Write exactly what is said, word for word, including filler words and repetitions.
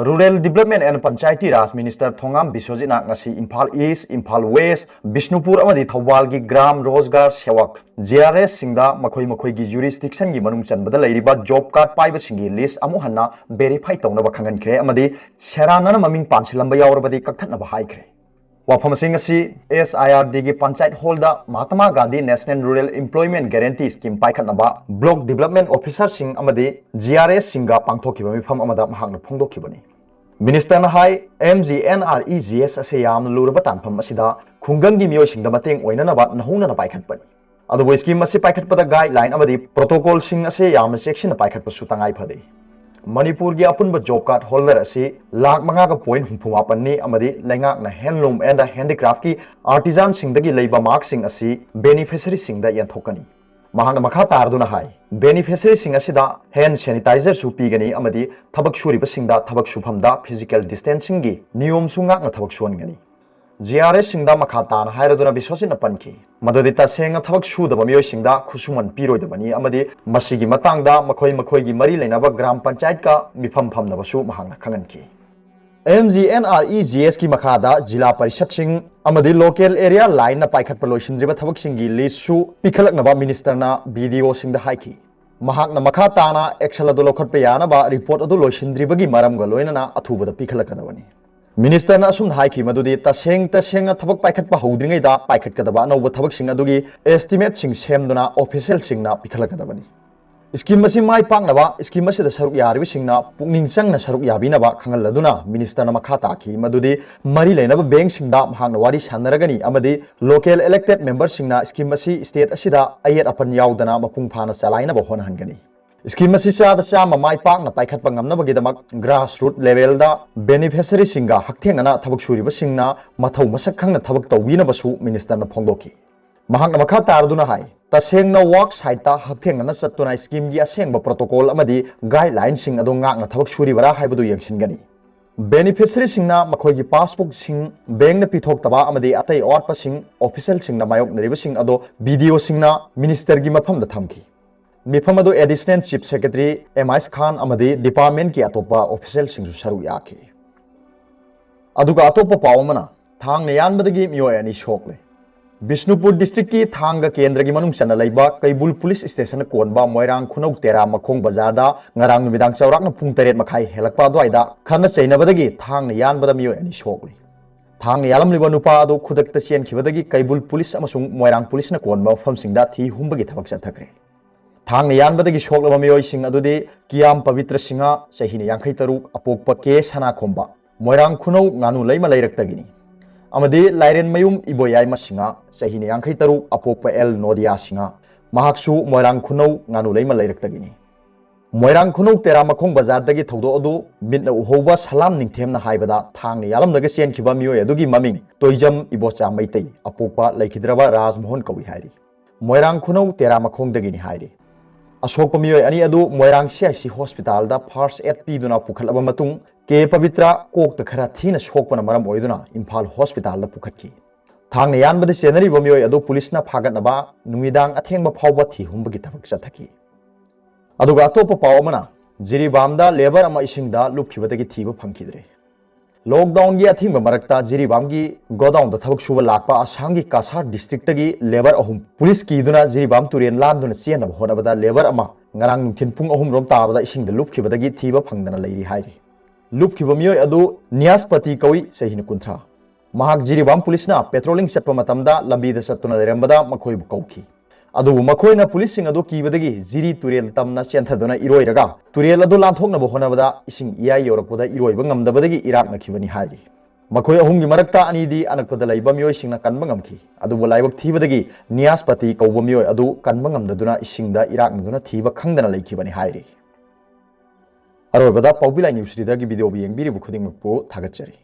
Rural Development and Panchayati Raj Minister ꯊꯣꯉꯥꯝ ꯕꯤꯁ꯭ꯋꯖꯤꯠꯅ ꯉꯁꯤ Imphal east, Imphal West, Bishnupur ꯑꯃꯗꯤ ꯊꯧꯕꯥꯜꯒꯤ gram ꯔꯣꯖꯒꯥꯔ ꯁꯦꯋꯛ, G R ꯑꯦꯁꯁꯤꯡꯗ ꯃꯈꯣꯏ ꯃꯈꯣꯏꯒꯤ ꯖꯨꯔꯤꯁꯗꯤꯛꯁꯟꯒꯤ ꯃꯅꯨꯡ ꯆꯟꯕꯗ ꯂꯩꯔꯤꯕ ꯖꯣꯕ ꯀꯥꯔꯗ ꯄꯥꯏꯕꯁꯤꯡꯒꯤ ꯂꯤꯁ꯭ꯠ ꯑꯃꯨꯛ ꯍꯟꯅ ꯚꯦꯔꯤꯐꯥꯏ ꯇꯧꯅꯕ ꯈꯪꯍꯟꯈ꯭ꯔꯦ ꯑꯃꯗꯤ ꯁꯦꯔꯥꯟꯅꯅ ꯃꯃꯤꯡ ꯄꯥꯟꯁꯤꯜꯂꯝꯕ ꯌꯥꯎꯔꯕꯗꯤ ꯀꯛꯊꯠꯅꯕ ꯍꯥꯏꯈ꯭ꯔꯦ꯫ ꯋꯥꯐꯝꯁꯤꯡ ꯑꯁꯤ ꯑꯦꯁ ꯑꯥꯏ ꯑꯥꯔ ꯗꯤꯒꯤ ꯄꯟꯆꯥꯌꯠ ꯍꯣꯜꯗ Mahatma Gandhi national rural employment guarantee scheme ꯄꯥꯏꯈꯠꯅꯕ ꯕ꯭ꯂꯣꯛ ꯗꯤꯚꯦꯂꯞꯃꯦꯟꯠ ꯑꯣꯐꯤꯁꯔꯁꯤꯡ ꯑꯃꯗꯤ ꯖꯤ ꯑꯥꯔ ꯑꯦꯁꯁꯤꯡꯒ ꯄꯥꯡꯊꯣꯛꯈꯤꯕ ꯃꯤꯐꯝ ꯑꯃꯗ ꯃꯍꯥꯛꯅ ꯐꯣꯡꯗꯣꯛꯈꯤꯕꯅꯤ꯫ ꯃꯤꯅꯤꯁꯇꯔꯅ ꯍꯥꯏ, M G N R E G S ꯑꯁꯤ ꯌꯥꯝꯅ ꯂꯨꯔꯕ ꯇꯥꯟꯐꯝ ꯑꯁꯤꯗ ꯈꯨꯡꯒꯪꯒꯤ ꯃꯤꯑꯣꯏꯁꯤꯡꯗ ꯃꯇꯦꯡ ꯑꯣꯏꯅꯅꯕ ꯅꯧꯍꯧꯅꯅ ꯄꯥꯏꯈꯠꯄꯅꯤ꯫ ꯑꯗꯨꯕꯨ ꯁ꯭ꯀꯤꯝ ꯑꯁꯤ ꯄꯥꯏꯈꯠꯄꯗ ꯒꯥꯏꯗꯂꯥꯏꯟ ꯑꯃꯗꯤ ꯄ꯭ꯔꯣꯇꯣꯀꯣꯜꯁꯤꯡ ꯑꯁꯤ ꯌꯥꯝꯅ ꯆꯦꯛꯁꯤꯟꯅ ꯄꯥꯏꯈꯠꯄꯁꯨ ꯇꯉꯥꯏ ꯐꯗꯦ꯫ ꯃꯅꯤꯄꯨꯔꯒꯤ ꯑꯄꯨꯟꯕ ꯖꯣꯕ ꯀꯥꯔꯗ ꯍꯣꯜꯗꯔ ꯑꯁꯤ ꯂꯥꯈ ꯃꯉꯥꯒ ꯄꯣꯏꯟꯠ ꯍꯨꯝꯐꯨ ꯃꯥꯄꯟꯅꯤ ꯑꯃꯗꯤ ꯂꯩꯉꯥꯛꯅ ꯍꯦꯟꯗꯂꯨꯝ ꯑꯦꯟꯗ ꯍꯦꯟꯗꯤꯀ꯭ꯔꯥꯐꯀꯤ ꯑꯥꯔꯇꯤꯖꯥꯟꯁꯤꯡꯗꯒꯤ ꯂꯩꯕ ꯃꯥꯔꯛꯁꯤꯡ ꯑꯁꯤ ꯕꯦꯅꯤꯐꯤꯁꯔꯤꯁꯤꯡꯗ ꯌꯦꯟꯊꯣꯛꯀꯅꯤ꯫ ꯃꯍꯥꯛꯅ ꯃꯈꯥ ꯇꯥꯔꯗꯨꯅ ꯍꯥꯏ, ꯕꯦꯅꯤꯐꯤꯁꯔꯤꯁꯤꯡ ꯑꯁꯤꯗ ꯍꯦꯟꯗ ꯁꯦꯅꯤꯇꯥꯏꯖꯔꯁꯨ ꯄꯤꯒꯅꯤ ꯑꯃꯗꯤ ꯊꯕꯛ ꯁꯨꯔꯤꯕꯁꯤꯡꯗ ꯊꯕꯛ ꯁꯨꯐꯝꯗ ꯐꯤꯖꯤꯀꯦꯜ ꯗꯤꯁꯇꯦꯟꯁꯤꯡꯒꯤ ꯅꯤꯌꯣꯝꯁꯨ ꯉꯥꯛꯅ ꯊꯕꯛ ꯁꯨꯍꯟꯒꯅꯤ꯫ ꯖꯤ ꯑꯥꯔ ꯑꯦꯁꯁꯤꯡꯗ ꯃꯈꯥ ꯇꯥꯅ ꯍꯥꯏꯔꯗꯨꯅ ꯕꯤꯁ꯭ꯋꯖꯤꯠꯅ ꯄꯟꯈꯤ, ꯃꯗꯨꯗꯤ ꯇꯁꯦꯡꯅ ꯊꯕꯛ ꯁꯨꯗꯕ ꯃꯤꯑꯣꯏꯁꯤꯡꯗ ꯈꯨꯠꯁꯨꯃꯟ ꯄꯤꯔꯣꯏꯗꯕꯅꯤ ꯑꯃꯗꯤ ꯃꯁꯤꯒꯤ ꯃꯇꯥꯡꯗ ꯃꯈꯣꯏ ꯃꯈꯣꯏꯒꯤ ꯃꯔꯤ ꯂꯩꯅꯕ ꯒ꯭ꯔꯥꯝ ꯄꯟꯆꯥꯌꯠꯀ ꯃꯤꯐꯝ ꯐꯝꯅꯕꯁꯨ ꯃꯍꯥꯛꯅ ꯈꯪꯍꯟꯈꯤ꯫ M G N R E G ꯑꯦꯁꯀꯤ ꯃꯈꯥꯗ ꯖꯤꯂꯥ ꯄꯔꯤꯁꯠꯁꯤꯡ ꯑꯃꯗꯤ ꯂꯣꯀꯦꯜ ꯑꯦꯔꯤꯌꯥ ꯂꯥꯏꯟꯅ ꯄꯥꯏꯈꯠꯄ ꯂꯣꯏꯁꯤꯟꯗ꯭ꯔꯤꯕ ꯊꯕꯛꯁꯤꯡꯒꯤ ꯂꯤꯁ꯭ꯠꯁꯨ ꯄꯤꯈꯠꯂꯛꯅꯕ ꯃꯤꯅꯤꯁꯇꯔꯅ ꯕꯤ ꯗꯤ ꯑꯣꯁꯤꯡꯗ ꯍꯥꯏꯈꯤ꯫ ꯃꯍꯥꯛꯅ ꯃꯈꯥ ꯇꯥꯅ ꯑꯦꯛꯁꯟ ꯑꯗꯨ ꯂꯧꯈꯠꯄ ꯌꯥꯅꯕ ꯔꯤꯄꯣꯔꯠ ꯑꯗꯨ ꯂꯣꯏꯁꯤꯟꯗ꯭ꯔꯤꯕꯒꯤ ꯃꯔꯝꯒ ꯂꯣꯏꯅꯅ ꯑꯊꯨꯕꯗ ꯄꯤꯈꯠꯂꯛꯀꯗꯕꯅꯤ꯫ ꯃꯤꯅꯤꯁꯇꯔꯅ ꯑꯁꯨꯝꯅ ꯍꯥꯏꯈꯤ ꯃꯗꯨꯗꯤ ꯇꯁꯦꯡ ꯇꯁꯦꯡꯅ ꯊꯕꯛ ꯄꯥꯏꯈꯠꯄ ꯍꯧꯗ꯭ꯔꯤꯉꯩꯗ ꯄꯥꯏꯈꯠꯀꯗꯕ ꯑꯅꯧꯕ ꯊꯕꯛꯁꯤꯡ ꯑꯗꯨꯒꯤ ꯑꯦꯁꯇꯤꯃꯦꯠꯁꯤꯡ ꯁꯦꯝꯗꯨꯅ ꯑꯣꯐꯤꯁꯤꯌꯦꯜꯁꯤꯡꯅ ꯄꯤꯈꯠꯂꯛꯀꯗꯕꯅꯤ꯫ ꯁ꯭ꯀꯤꯝ ꯑꯁꯤ ꯃꯥꯏ ꯄꯥꯛꯅꯕ ꯁ꯭ꯀꯤꯝ ꯑꯁꯤꯗ ꯁꯔꯨꯛ ꯌꯥꯔꯤꯕꯁꯤꯡꯅ ꯄꯨꯛꯅꯤꯡ ꯆꯪꯅ ꯁꯔꯨꯛ ꯌꯥꯕꯤꯅꯕ ꯈꯪꯍꯜꯂꯗꯨꯅ ꯃꯤꯅꯤꯁꯇꯔꯅ ꯃꯈꯥ ꯇꯥꯈꯤ ꯃꯗꯨꯗꯤ ꯃꯔꯤ ꯂꯩꯅꯕ ꯕꯦꯡꯛꯁꯤꯡꯗ ꯃꯍꯥꯛꯅ ꯋꯥꯔꯤ ꯁꯥꯟꯅꯔꯒꯅꯤ ꯑꯃꯗꯤ ꯂꯣꯀꯦꯜ ꯏꯂꯦꯛꯇꯦꯗ ꯃꯦꯝꯕꯔꯁꯤꯡꯅ ꯁ꯭ꯀꯤꯝ ꯑꯁꯤ ꯁ꯭ꯇꯦꯠ ꯑꯁꯤꯗ ꯑꯌꯦꯠ ꯑꯄꯟ ꯌꯥꯎꯗꯅ ꯃꯄꯨꯡ ꯐꯥꯅ ꯆꯂꯥꯏꯅꯕ ꯍꯣꯠꯅꯍꯟꯒꯅꯤ꯫ ꯁ꯭ꯀꯤꯝ ꯑꯁꯤ ꯆꯥꯗ ꯆꯥꯝꯃ ꯃꯥꯏ ꯄꯥꯛꯅ ꯄꯥꯏꯈꯠꯄ ꯉꯝꯅꯕꯒꯤꯗꯃꯛ ꯒ꯭ꯔꯥꯁ ꯔꯨꯠ ꯂꯦꯚꯦꯜꯗ ꯕꯦꯅꯤꯐꯤꯁꯔꯤꯁꯤꯡꯒ ꯍꯛꯊꯦꯡꯅꯅ ꯊꯕꯛ ꯁꯨꯔꯤꯕꯁꯤꯡꯅ ꯃꯊꯧ ꯃꯁꯛ ꯈꯪꯅ ꯊꯕꯛ ꯇꯧꯕꯤꯅꯕꯁꯨ ꯃꯤꯅꯤꯁꯇꯔꯅ ꯐꯣꯡꯗꯣꯛꯈꯤ꯫ ꯃꯍꯥꯛꯅ ꯃꯈꯥ ꯇꯥꯔꯗꯨꯅ ꯍꯥꯏ, ꯇꯁꯦꯡꯅ ꯋꯥꯔꯛ ꯁꯥꯏꯠꯇ ꯍꯛꯊꯦꯡꯅꯅ ꯆꯠꯇꯨꯅ ꯁ꯭ꯀꯤꯝꯒꯤ ꯑꯁꯦꯡꯕ ꯄ꯭ꯔꯣꯇꯣꯀꯣꯜ ꯑꯃꯗꯤ ꯒꯥꯏꯗꯂꯥꯏꯟꯁꯤꯡ ꯑꯗꯨ ꯉꯥꯛꯅ ꯊꯕꯛ ꯁꯨꯔꯤꯕꯔꯥ ꯍꯥꯏꯕꯗꯨ ꯌꯦꯡꯁꯤꯟꯒꯅꯤ꯫ ꯕꯦꯅꯤꯐꯤꯁꯔꯤꯁꯤꯡꯅ ꯃꯈꯣꯏꯒꯤ ꯄꯥꯁꯕꯨꯛꯁꯤꯡ, ꯕꯦꯡꯛꯅ ꯄꯤꯊꯣꯛꯇꯕ ꯑꯃꯗꯤ ꯑꯇꯩ ꯑꯋꯥꯠꯄꯁꯤꯡ ꯑꯣꯐꯤꯁꯤꯌꯦꯜꯁꯤꯡꯅ ꯃꯥꯌꯣꯛꯅꯔꯤꯕꯁꯤꯡ ꯑꯗꯨ ꯕꯤ ꯗꯤ ꯑꯣꯁꯤꯡꯅ ꯃꯤꯅꯤꯁꯇꯔꯒꯤ ꯃꯐꯝꯗ ꯊꯝꯈꯤ꯫ ꯃꯤꯐꯝ ꯑꯗꯨ Additional Chief Secretary M I S Khan ꯑꯃꯗꯤ department ꯀꯤ ꯑꯇꯣꯞꯄ official ꯁꯤꯡꯁꯨ ꯁꯔꯨꯛ ꯌꯥꯈꯤ꯫ ꯑꯗꯨꯒ ꯑꯇꯣꯞꯄ ꯄꯥꯎ ꯑꯃꯅ, ꯊꯥꯡꯅ ꯌꯥꯟꯕꯗꯒꯤ ꯃꯤꯑꯣꯏ ꯑꯅꯤ ꯁꯣꯛꯂꯦ꯫ ꯕꯤꯁꯅꯨꯄꯨꯔ district ꯀꯤ ꯊꯥꯡꯒ ꯀꯦꯟꯗ꯭ꯔꯒꯤ ꯃꯅꯨꯡ ꯆꯟꯅ ꯂꯩꯕ ꯀꯩꯕꯨꯜ police station ꯅ ꯀꯣꯟꯕ ꯃꯣꯏꯔꯥꯡ ꯈꯨꯅꯧ ꯇꯦꯔꯥ ꯃꯈꯣꯡ ꯕꯖꯥꯔꯗ ꯉꯔꯥꯡ ꯅꯨꯃꯤꯗꯥꯡ ꯆꯥꯎꯔꯥꯛꯅ ꯄꯨꯡ ꯇꯔꯦꯠ ꯃꯈꯥꯏ ꯍꯦꯜꯂꯛꯄ ꯑꯗꯨꯋꯥꯏꯗ ꯈꯠꯅ ꯆꯩꯅꯕꯗꯒꯤ ꯊꯥꯡꯅ ꯌꯥꯟꯕꯗ ꯃꯤꯑꯣꯏ ꯑꯅꯤ ꯁꯣꯛꯂꯤ꯫ ꯊꯥꯡꯅ ꯌꯥꯜꯂꯝꯂꯤꯕ ꯅꯨꯄꯥ ꯑꯗꯨ ꯈꯨꯗꯛꯇ ꯆꯦꯟꯈꯤꯕꯗꯒꯤ ꯀꯩꯕꯨꯜ police ꯑꯃꯁꯨꯡ ꯃꯣꯏꯔꯥꯡ police ꯅ ꯀꯣꯟꯕ ꯃꯐꯝꯁꯤꯡꯗ ꯊꯤ ꯍꯨꯝꯕꯒꯤ ꯊꯕꯛ ꯆꯠꯊꯈ꯭ꯔꯦ꯫ ꯊꯥꯡꯅ ꯌꯥꯟꯕꯗꯒꯤ ꯁꯣꯛꯂꯕ ꯃꯤꯑꯣꯏꯁꯤꯡ ꯑꯗꯨꯗꯤ ꯀꯤꯌꯥꯝ ꯄꯕꯤꯇ꯭ꯔ ꯁꯤꯡꯍ, ꯆꯍꯤ ꯅꯤꯌꯥꯡꯈꯩ ꯇꯔꯨꯛ, ꯑꯄꯣꯛꯄ ꯀꯦ ꯁꯅꯥꯈꯣꯝꯕ, ꯃꯣꯏꯔꯥꯡ ꯈꯨꯅꯧ ꯉꯥꯅꯨ ꯂꯩꯃ ꯂꯩꯔꯛꯇꯒꯤꯅꯤ, ꯑꯃꯗꯤ ꯂꯥꯏꯔꯦꯟꯃꯌꯨꯝ ꯏꯕꯣꯌꯥꯏꯃ ꯁꯤꯡꯍ, ꯆꯍꯤ ꯅꯤꯌꯥꯡꯈꯩ ꯇꯔꯨꯛ, ꯑꯄꯣꯛꯄ ꯑꯦꯜ ꯅꯣꯗꯤꯌꯥ ꯁꯤꯡꯍ, ꯃꯍꯥꯛꯁꯨ ꯃꯣꯏꯔꯥꯡ ꯈꯨꯅꯧ ꯉꯥꯅꯨ ꯂꯩꯃ ꯂꯩꯔꯛꯇꯒꯤꯅꯤ꯫ ꯃꯣꯏꯔꯥꯡ ꯈꯨꯅꯧ ꯇꯦꯔꯥ ꯃꯈꯣꯡ ꯕꯖꯥꯔꯗꯒꯤ ꯊꯧꯗꯣꯛ ꯑꯗꯨ ꯃꯤꯠꯅ ꯎꯍꯧꯕ ꯁꯂꯥꯝ ꯅꯤꯡꯊꯦꯝꯅ ꯍꯥꯏꯕꯗ, ꯊꯥꯡꯅ ꯌꯥꯜꯂꯝꯂꯒ ꯆꯦꯟꯈꯤꯕ ꯃꯤꯑꯣꯏ ꯑꯗꯨꯒꯤ ꯃꯃꯤꯡ ꯇꯣꯏꯖꯝ ꯏꯕꯣꯆꯥ ꯃꯩꯇꯩ, ꯑꯄꯣꯛꯄ ꯂꯩꯈꯤꯗ꯭ꯔꯕ ꯔꯥꯖꯃꯣꯍꯟ ꯀꯧꯏ ꯍꯥꯏꯔꯤ꯫ ꯃꯣꯏꯔꯥꯡ ꯈꯨꯅꯧ ꯇꯦꯔꯥ ꯃꯈꯣꯡꯗꯒꯤꯅꯤ ꯍꯥꯏꯔꯤ꯫ ꯑꯁꯣꯛꯄ ꯃꯤꯑꯣꯏ ꯑꯅꯤ ꯑꯗꯨ ꯃꯣꯏꯔꯥꯡ C I C hospital the first aid ꯄꯤꯗꯨꯅ ꯄꯨꯈꯠꯂꯕ ꯃꯇꯨꯡ, ꯀꯦ ꯄꯕꯤꯇ꯭ꯔ ꯀꯣꯛꯇ ꯈꯔ ꯊꯤꯅ ꯁꯣꯛꯄꯅ ꯃꯔꯝ ꯑꯣꯏꯗꯨꯅ ꯏꯝꯐꯥꯜ hospital ꯗ ꯄꯨꯈꯠꯈꯤ꯫ ꯊꯥꯡꯅ ꯌꯥꯟꯕꯗ ꯆꯦꯟꯅꯔꯤꯕ ꯃꯤꯑꯣꯏ ꯑꯗꯨ police ꯅ ꯐꯥꯒꯠꯅꯕ ꯅꯨꯃꯤꯗꯥꯡ ꯑꯊꯦꯡꯕ ꯐꯥꯎꯕ ꯊꯤ ꯍꯨꯝꯕꯒꯤ ꯊꯕꯛ ꯆꯠꯊꯈꯤ꯫ ꯑꯗꯨꯒ ꯑꯇꯣꯞꯄ ꯄꯥꯎ ꯑꯃꯅ, ꯖꯤꯔꯤꯕꯥꯝꯗ labour ꯑꯃ ꯏꯁꯤꯡꯗ ꯂꯨꯞꯈꯤꯕꯗꯒꯤ ꯊꯤꯕ ꯐꯪꯈꯤꯗ꯭ꯔꯦ꯫ Lockdown ꯒꯤ ꯑꯊꯤꯡꯕ ꯃꯔꯛꯇ ꯖꯤꯔꯤꯕꯥꯝꯒꯤ godown ꯗ ꯊꯕꯛ ꯁꯨꯕ ꯂꯥꯛꯄ ꯑꯁꯥꯝꯒꯤ ꯀꯁꯥꯔ district ꯇꯒꯤ labour ꯑꯍꯨꯝ police ꯀꯤꯗꯨꯅ ꯖꯤꯔꯤꯕꯥꯝ ꯇꯨꯔꯦꯜ ꯂꯥꯟꯗꯨꯅ ꯆꯦꯟꯅꯕ ꯍꯣꯠꯅꯕꯗ labour ꯑꯃ ꯉꯔꯥꯡ ꯅꯨꯡꯊꯤꯜ ꯄꯨꯡ ꯑꯍꯨꯝ ꯔꯣꯝ ꯇꯥꯕꯗ ꯏꯁꯤꯡꯗ ꯂꯨꯞꯈꯤꯕꯗꯒꯤ ꯊꯤꯕ ꯐꯪꯗꯅ ꯂꯩꯔꯤ ꯍꯥꯏꯔꯤ꯫ ꯂꯨꯞꯈꯤꯕ ꯃꯤꯑꯣꯏ ꯑꯗꯨ ꯅꯤꯌꯥꯁꯄꯇꯤ ꯀꯧꯏ, ꯆꯍꯤꯅ ꯀꯨꯟꯊ꯭ꯔꯥ꯫ ꯃꯍꯥꯛ ꯖꯤꯔꯤꯕꯥꯝ police ꯅ patrolling ꯆꯠꯄ ꯃꯇꯝꯗ ꯂꯝꯕꯤꯗ ꯆꯠꯇꯨꯅ ꯂꯩꯔꯝꯕꯗ ꯃꯈꯣꯏꯕꯨ ꯀꯧꯈꯤ꯫ ꯑꯗꯨꯕꯨ ꯃꯈꯣꯏꯅ police ꯁꯤꯡ ꯑꯗꯨ ꯀꯤꯕꯗꯒꯤ ꯖꯤꯔꯤ ꯇꯨꯔꯦꯜ ꯇꯝꯅ ꯆꯦꯟꯊꯗꯨꯅ ꯏꯔꯣꯏꯔꯒ ꯇꯨꯔꯦꯜ ꯑꯗꯨ ꯂꯥꯟꯊꯣꯛꯅꯕ ꯍꯣꯠꯅꯕꯗ ꯏꯁꯤꯡ ꯏꯌꯥꯏ ꯌꯧꯔꯛꯄꯗ ꯏꯔꯣꯏꯕ ꯉꯝꯗꯕꯗꯒꯤ ꯏꯔꯥꯛꯅꯈꯤꯕꯅꯤ ꯍꯥꯏꯔꯤ꯫ ꯃꯈꯣꯏ ꯑꯍꯨꯝꯒꯤ ꯃꯔꯛꯇ ꯑꯅꯤꯗꯤ ꯑꯅꯛꯄꯗ ꯂꯩꯕ ꯃꯤꯑꯣꯏꯁꯤꯡꯅ ꯀꯟꯕ ꯉꯝꯈꯤ, ꯑꯗꯨꯕꯨ ꯂꯥꯏꯕꯛ ꯊꯤꯕꯗꯒꯤ ꯅꯤꯌꯥꯁꯄꯇꯤ ꯀꯧꯕ ꯃꯤꯑꯣꯏ ꯑꯗꯨ ꯀꯟꯕ ꯉꯝꯗꯗꯨꯅ ꯏꯁꯤꯡꯗ ꯏꯔꯥꯛꯅꯗꯨꯅ ꯊꯤꯕ ꯈꯪꯗꯅ ꯂꯩꯈꯤꯕꯅꯤ ꯍꯥꯏꯔꯤ꯫ ꯑꯔꯣꯏꯕꯗ ꯄꯥꯎꯕꯤ ꯂꯥꯏ news reader ꯒꯤ video ꯕꯨ ꯌꯦꯡꯕꯤꯔꯤꯕ ꯈꯨꯗꯤꯡꯃꯛꯄꯨ ꯊꯥꯒꯠꯆꯔꯤ꯫